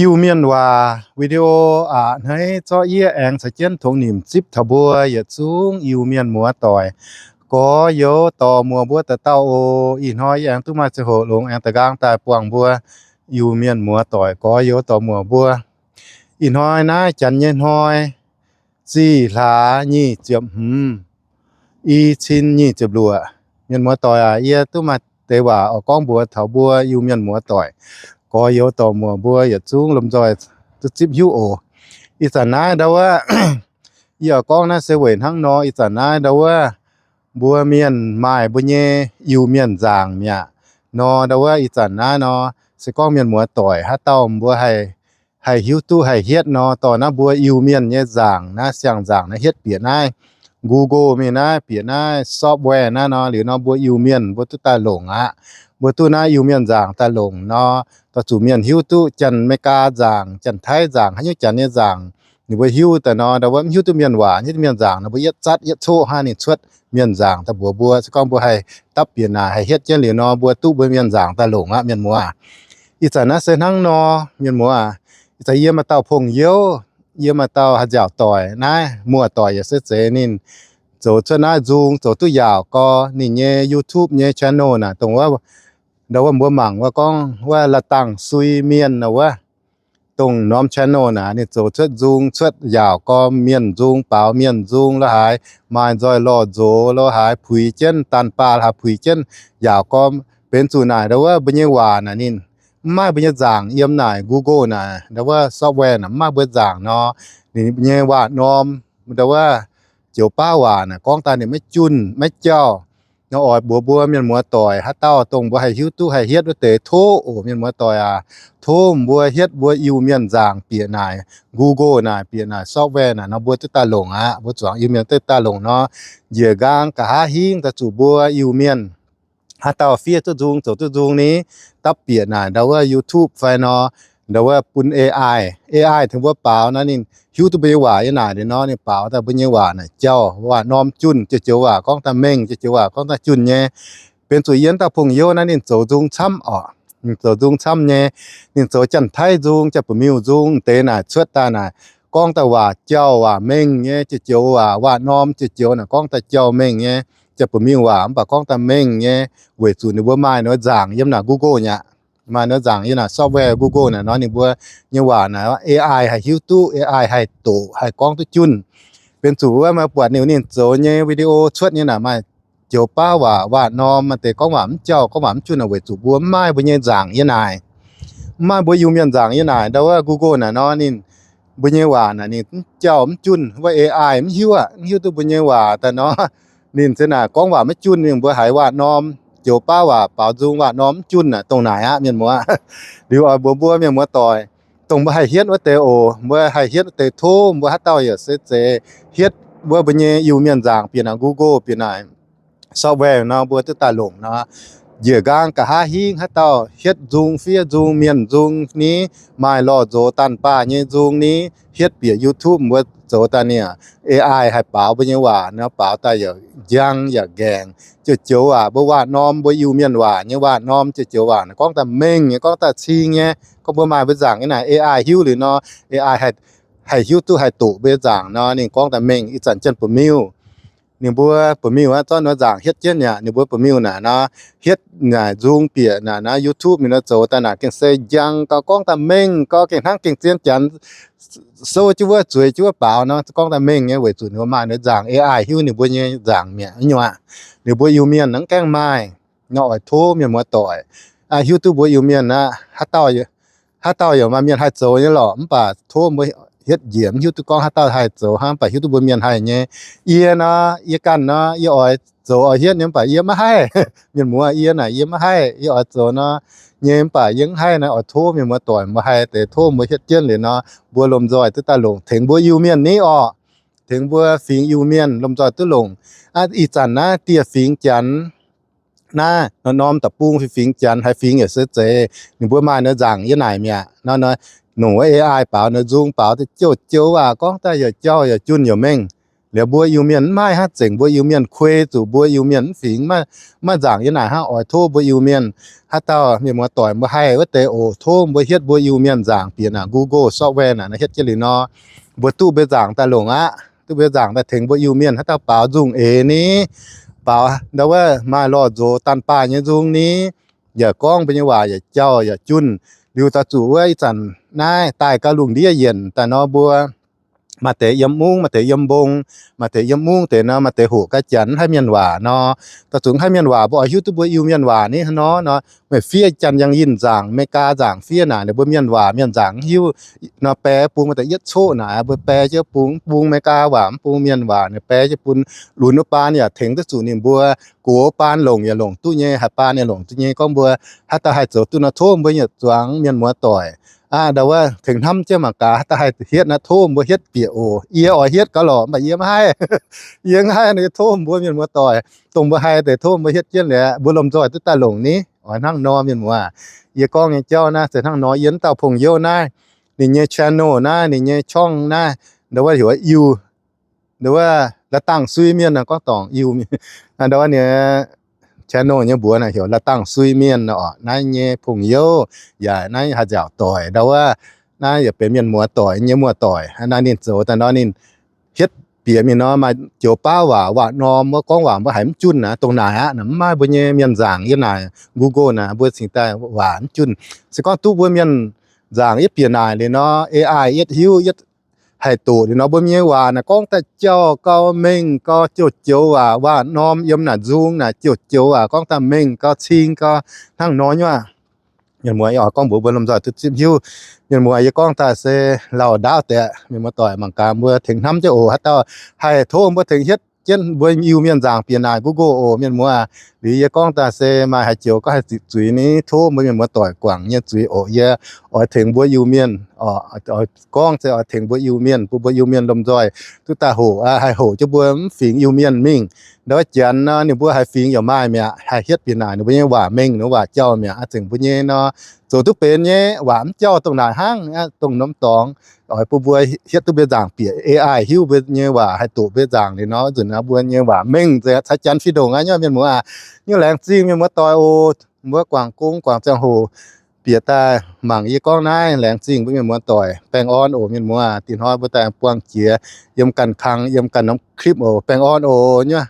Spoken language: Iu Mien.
Iu-Mienh waac video aac, hneiv zorqv yie aengx caux jienv tongx nimc zipv taux mbuo yietc zungv Iu-Mienh muoz-doic. Gorx-youz dorc-muoc mbuo dauh dauh oc. Ih hnoi yie aengx duqv maaih ziangh hoc longx aengx da'nqaang daaih buangh mbuo Iu-Mienh muoz-doic gorx-youz dorc-muoc mbuo. Ih hnoi naaiv janx nyei hnoi, zih hlaax nyic ziepc hmz, i cin nyic ziepc luoqc. Mienh muoz-doic aac, yie duqv maaih deix waac oix gorngv mbuox taux mbuo Iu-Mienh muoz-doic gorx-youz dorc-muoc mbuo yietc zungv lomh nzoih duqv zipv hiuv oc. Ih zanc naaiv ndau wuov, yie oix gorngv naaiv se weic hnangv nor, ih zanc naaiv ndau wuov mbuo mienh maaih mbuo nyei Iu-Mienh nzaangc mi'aqv nor. Ndau wuov ih zanc naaiv nor, se gorngv mienh muoz-doic haaix dauh mbuo haih, haih hiuv duqv haih hietv nor, dorh naaiv mbuo Iu-Mienh nyei nzaangc naaiv, siang-nzaangc naaiv hietv bieqc naaiv Google mingh naaiv, bieqc naaiv software naaiv nor, liuz nor mbuo Iu-Mienh mbuo duqv daaih longc aqv. Mbuo duqv naaiv Iu-Mienh nzaangc daaih longc nor, dorh zuqc mienh hiuv duqv Janx-Meigaa nzaangc, Janx-Taiv nzaangc, haaix nyungc janx nyei nzaangc ninh mbuo hiuv daaih nor, ndau wuov mv hiuv duqv mienh waac, hiuv duqv mienh nzaangc nor, mbuo yietv zatv yietv coqv hnangv ninh cuotv mienh nzaangc daaih mbuox mbuo. Se gorngv mbuo haih dapv bieqc naaic, haih hietv jienv liuz nor, mbuo duqv mbuo mienh nzaangc daaih longc aqv, mienh muoz. Ih zanc naaiv se hnangv nor, mienh muoz. Ih zanc yie maaih dauh pong youv, yie maaih dauh haaix nziaauc doic naaiv, muoz-doic yaac se zeiz ninh zoux cuotv naaiv nzung, zoux duqv yaauc gorx. Ninh nyei YouTube nyei channel naaic, dongh wuov, ndau wuov mbuo mangc wuov gorngv wuov La'dangh Sui Mienh naaic wuov, dongh norm channel naaic ninh zoux cuotv nzung cuotv yaauc gorx, mienh nzung, baaux mienh nzung lo haaix, maaih nzoih lorh nzox lo haaix, puix jienv daanh baah lo haaix, puix jienv yaauc gorx. Benx zuqc naaic ndau wuov mbuo nyei waac naaic ninh mv maaih mbuo nyei nzaangc yiem naaic Google naaic, ndau wuov software naaic mv maaih mbuo nzaangc nor, ninh nyei waac-norm ndau wuov joux baav waac naaic gorngv daaih ninh maiv junh maiv jauh. Nor oix mbuox mbuo mienh muoz-doic haaix dauh dongh mbuo haih hiuv duqv haih hietv wuov deix tov oc, mienh muoz-doic aac, tov mbuo hietv mbuo Iu-Mienh nzaangc bieqc naaic Google naaic, bieqc naaic software naaic nor, mbuo duqv daaih longc aqv. Mbuo zuangx Iu-Mienh duqv daaih longc nor, njiec nqaang nqa'haav hingv daaih zuqc mbuo Iu-Mienh haaix dauh fiev duqv nzung, zoux duqv nzung ni, dapv bieqc naaic ndau wuov YouTube fai nor, ndau wuov bun AI, AI tengx mbuo baaux nor, ninh hiuv duqv mbuo nyei waac yiem naaic liuz nor, ninh baaux daaih mbuo nyei waac naaic jauh, waac-norm junh, joux-joux waac gorngv daaih mengh, joux-joux waac gorngv daaih junh nyei. Benx zuqc yie wuov dauh pong youv naaiv ninh zoux nzung camv oc. Ninh zoux nzung camv nyei. Ninh zoux Janx-Taiv nzung, Janx-Ba'miuh nzung deix naaic cuotv daaih naaic, gorngv daaih waac jauh waac mengh nyei, joux-joux waac, waac-norm joux-joux naaic gorngv daaih jauh mengh nyei, Janx-Ba'miuh waac mv baac gorngv daaih mengh nyei, weic zuqc ninh mbuo maaih ninh mbuo nzaangc yiem naaic Google nyei aqv. Maaih ninh mbuo nzaangc yiem naaic software Google naaic nor, ninh mbuo nyei waac naaic AI haih hiuv duqv, AI haih doqc, haih gorngv duqv junh. Benx zuqc wuov maaih buatc ninh, ninh zoux nyei video cuotv nyei naaic maaih joux baav waac, waac-norm maaih deix gorngv waac mv jauh, gorngv waac mv junh naaic, weic zuqc mbuo mv maaih mbuo nyei nzaangc yiem naaic. Mv maaih mbuo Iu-Mienh nzaangc yiem naaic, ndau wuov Google naaic nor, ninh mbuo nyei waac naaic ninh mv jauh mv junh, wuov AI mv hiuv aqv, mv hiuv duqv mbuo nyei waac daaih nor, ninh se naaic gorngv waac maiv junh, ninh mbuo haiz waac-norm, joux baav waac baaux nzung, waac-norm mv junh aqv, dongh naaic aqv, mienh muoz. Liuz oix mbuox mbuo mienh muoz-doic, dongh mbuo haih hietv wuov deix oc, mbuo haih hietv wuov deix tov, mbuo haaix dauh yaac se zeiz hietv wuov mbuo nyei Iu-Mienh nzaangc bieqc naaic Google, bieqc naaic software nor, mbuo duqv daaih longc nor, njiec nqaang nqa'haav hingv haaix dauh hietv nzung, fiev nzung, mienh nzung ni, maaih lorh nzox daanh baah nyei nzung ni, hietv bieqc YouTube mbuo zoux daaih ni, AI haih baaux mbuo nyei waac nor, baaux daaih yaac njang yaac nqaengc. Joux-joux waac mbuo waac-norm, mbuo Iu-Mienh waac nyei waac-norm, joux-joux waac naaic gorngv daaih mengh nyei, gorngv daaih cing nyei. Gorngv mbuo maaih mbuo nzaangc yiem naaic, AI hiuv liuz nor, AI haih, haih hiuv duqv haih doqc mbuo nyei nzaangc nor, ninh gorngv daaih mengh. Ih zanc Janx-Ba'miuh, ninh mbuo Ba'miuh aqv, zorqv ninh mbuo nzaangc hietv jienv yaac ninh mbuo Ba'miuh naaic nor, hietv naaic nzung bieqc naaic nor, YouTube ninh nor zoux daaih naaic gengh se njang gau, gorngv daaih mengh gau, gengh hnangv gengh zien Janx sou jienv wuov, zueiz jienv wuov baaux nor, gorngv daaih mengh nyei, weic zuqc ninh mbuo maaih ninh nzaangc, AI hiuv ninh mbuo nyei nzaangc mi'aqv nyei aqv. Ninh mbuo Iu-Mienh mv gaengh maaih. Nor oix tov mienh muoz-doic, hiuv duqv mbuo Iu-Mienh aqv, haaix dauh yaac maaih mienh haih zoux nyei lorqc, mv baac tov mbuo hietv njiec, mv hiuv duqv gorngv haaix dauh haih zoux hnangv, mv baac hiuv duqv mbuo mienh haih nyei. Yie nor, yie ganh nor, yie oix zoux oix hietv nyei, mv baac yie maiv haih. Mienh muoz, yie naaic yie maiv haih. Yie oix zoux nor nyei, mv baac yie mv haih nor, oix tov mienh muoz-doic mbuo haih deix, tov mbuo hietv jienv liuz nor, mbuo lomh nzoih duqv daaih longc, tengx mbuo Iu-Mienh ni orqc, tengx mbuo fingx Iu-Mienh lomh nzoih duqv longc. Ih zanc naaiv dieh fingx Janx naaiv, norm-norm da'bung fingx Janx, haaix fingx yaac se zeiz ninh mbuo maaih ninh nzaangc yiem naaic mi'aqv. Nor nongc wuov AI baaux ninh nzung, baaux daaih joux-joux waac gorngv daaih yaac jauh yaac junh yaac mengh. Liuz mbuo Iu-Mienh mv maaih hnangv, zengc mbuo Iu-Mienh kuei zuqc mbuo Iu-Mienh mv fingx maiv, maiv nzaangc yiem naaic hnangv. Oix tov mbuo Iu-Mienh haaix dauh mienh muoz doic mbuo haih wuov deix oc, tov mbuo hietv mbuo Iu-Mienh nzaangc bieqc naaic Google software naaic, naaiv hietv jienv liuz nor, mbuo duqv mbuo nzaangc daaih longc aqv. Duqv mbuo nzaangc daaih tengx mbuo Iu-Mienh haaix dauh baaux nzung eix ni, baaux ndau wuov maaih lorh nzox daanh baaih nyei nzung ni, yaac gorngv mbuo nyei waac yaac jauh yaac junh. Liuz daaih zuqc wuov ih zanc naaiv daaih gauh lungh ndiev yienc daaih nor, mbuo maaih deix yiem mungv, maaih deix yiem mbong, maaih deix yiem mungv deix nor, maaih deix hoqc ga'janx mv haih mienh waac nor. Daaih zuqc mv haih mienh waac, mbuo oix hiuv duqv mbuo Iu-Mienh waac ni hnangv nor nor. Meih fiev Janx-Yangh Yinh nzaangc, America nzaangc fiev naaic, mbuo mienh waac mienh nzaangc mv hiuv nor, bae bung maaih deix yietv coqv naaic, mbuo bae jienv bung, mv bung America waac, mv bung mienh waac, ninh bae jienv bun lunx wuov baan yaac tengx duqv zuqc ninh mbuo. Gox baan longc yaac longc duqv nyei, haaix baan yaac longc duqv nyei. Gorngv mbuo haaix dauh haih zoux duqv nor, tov mbuo yietc zuangx mienh muoz doic aqv, ndau wuov tengx hnamv jienv mangc gaax, haaix dauh haih hietv naaiv, tov mbuo hietv bieqc oc. Yie oix hietv gauh lorqc, mv baac yie mv haih. Yie mv haih nor, tov mbuo mienh muoz doic, dongh mbuo haih deix tov mbuo hietv jienv liuz, mbuo lomh nzoih duqv daaih longc ni. Oix hnangv nor mienh muoz, yie gorngv nyei jauv naaiv se hnangv nor. Yie naaiv dauh pong youh naaiv, ninh nyei channel naaiv, ninh nyei ช่อง naaiv, ndau wuov heuc Iu, ndau wuov La'dangh Sui Mienh naaiv, gorngv dorngc Iu, ndau wuov ninh channel nyei mbuox naaiv heuc La'dangh Sui Mienh oc. Naaiv nyei pong youh yaac naaiv haih nziaauc doic, ndau wuov naaiv yaac benx mienh muoz doic nyei muoz-doic. Naaiv ninh zoux daaih nor ninh hietv bieqc mingh nor maaih joux baav waac, waac-norm wuov gorngv waac mbuo haiz mv junh aqv. Dongh naaic aqv, mv maaih mbuo nyei mienh nzaangc yiem naaic Google naaic, mbuo cingx daaih waac mv junh. Se gorngv duqv mbuo mienh nzaangc yietv bieqc naaic liuz nor, A I yietv hiuv, yietv haih doqc liuz nor, mbuo nyei waac naaic gorngv daaih jauh gau, mengh gau, joux-joux waac, waac-norm yiem naaic nzung naaic joux-joux waac gorngv daaih mengh gau, cing gau, hnangv nor nyei aqv. Mienh muoz, yie oix gorngv mbuox mbuo lomh nzoih duqv zipv hiuv. Mienh muoz, yie gorngv daaih se lauh ndaauv deix, mienh muoz doic mangc gaax, mbuo tengx hnamv jienv oc. Haaix dauh haih tov mbuo tengx hietv jienv mbuo Iu-Mienh nzaangc bieqc naaic Google oc, mienh muoz. Liuz yie gorngv daaih se maaih haaix joux gorngv haih ziqc zuiz ni, tov mbuo mienh muoz doic guangc nyei zuiz oc. Yie oix tengx mbuo Iu-Mienh, oix gorngv se oix tengx mbuo Iu-Mienh, bun mbuo Iu-Mienh lomh nzoih duqv daaih hoqc, haih hoqc jienv mbuo mv fingx Iu-Mienh mingh. Ndau wuov janx nor, ninh mbuo haaix fingx yaac maaih mi'aqv, haih hietv bieqc naaic ninh mbuo nyei waac mengh, ninh waac jauh mi'aqv. Aa, zengc mbuo nyei nor, zoux duqv benx nyei waac mv jauh dongh naaic hnangv, dongh norm dorngx. Oix bun mbuo hietv duqv mbuo nzaangc bieqc, A I hiuv mbuo nyei waac, haih doqc mbuo nzaangc liuz nor, nzunc naaiv mbuo nyei waac mengh nzengc, caux janx fih ndongc aqv nyei, mienh muoz aac. Nyungc laengz zingh mienh muoz doic oc. Mbuo guangc gong guangc ziangh hoc bieqc daaih mangc yie gorngv naaiv, laengz zingh mbuo mienh muoz doic. Baengh orn oc mienh muoz aac. Dinh hnoi mbuo daaih buangh jiex yiem ganh kang, yiem ganh norm clip oc. Baengh orn oc nyuoqc.